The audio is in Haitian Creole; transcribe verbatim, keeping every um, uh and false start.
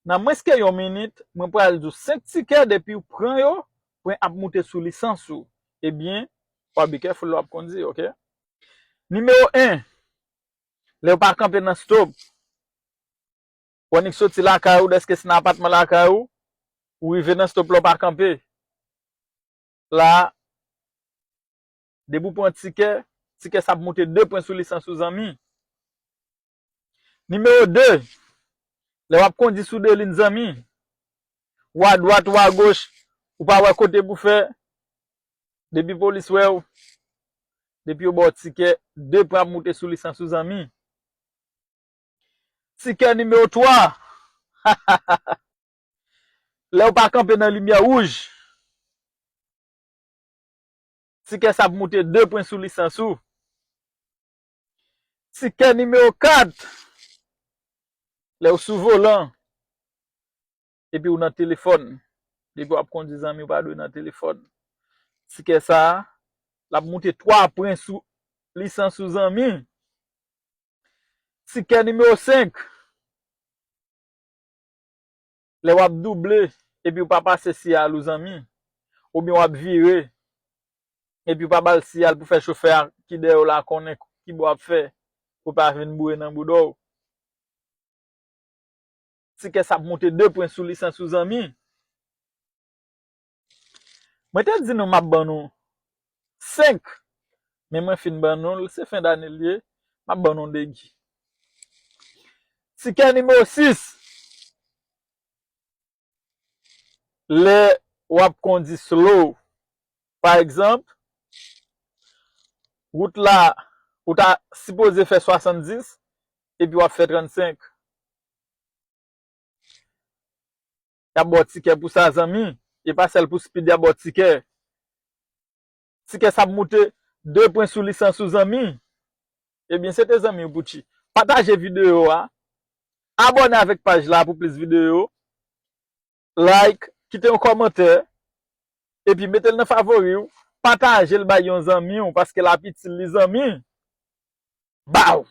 Nan mwens ke yon minit, mwen pral di w senk tikè, depi w pran yo, pwen ap moute sou lisans ou. Ebyen, w a be careful lè w ap kondi, oke? Nimewo en, lè w pa kanpe nan stop, w annik soti lakay ou, dèske se nan apatman lakay ou, ou rive nan stop la, w pa kanpe. La, depi w pran tikè, tikè sa ap moute de pwen sou lisans ou, zanmi. Nimewo de, lè w ap kondi sou de liy, zanmi, ou adwat, ou agoch, ou pa wè kote pou fè, depi polis wè w, depi yo ba w tikè, de pwen ap moute sou lisans ou, zanmi. Tikè nimewo twa, lè w pa kanpe nan limyè wouj, tikè sa ap moute de pwen sou lisans ou. Tikè nimewo kat, lè w sou volan, epi w nan telefòn. Depi w ap kondi, zanmi, w pa dwe nan telefòn. Tikè sa a, l ap moute twa pwen sou lisans ou, zanmi. Tikè nimewo senk, lè w ap double, epi w pa pase siyal ou, zanmi, oubyen w ap vire, epi w pa ba l siyal pou fè chofè a ki dèyè w la konnen ki bò w ap fè, pou w pa vin boure nan bouda w. Tikè sa ap moute de pwen sou lisans ou, zanmi. Mwen te di nou m ap ban nou senk, men mwen fin ban nou l, se fen dane l ye, m ap ban nou degi. Tikè nimewo sis, lè w ap kondi slow, pa egzanp, wout la, ou ta sipoze fè swasanndis, epi w ap fè trannsenk. Y ap ba w tikè pou sa, zanmi. E pa sèl pou speed y ap ba w tikè. Tikè sa ap moute de pwen sou lisans ou, zanmi. Ebyen, se te zanmi w Poutchy. Pataje videyo a. Abòne avèk paj la pou plis videyo. Like, kite yon kòmantè. Epi mete l nan favori w. Pataje l bay yon zanmi w paske l ap itil li, zanmi. Baw!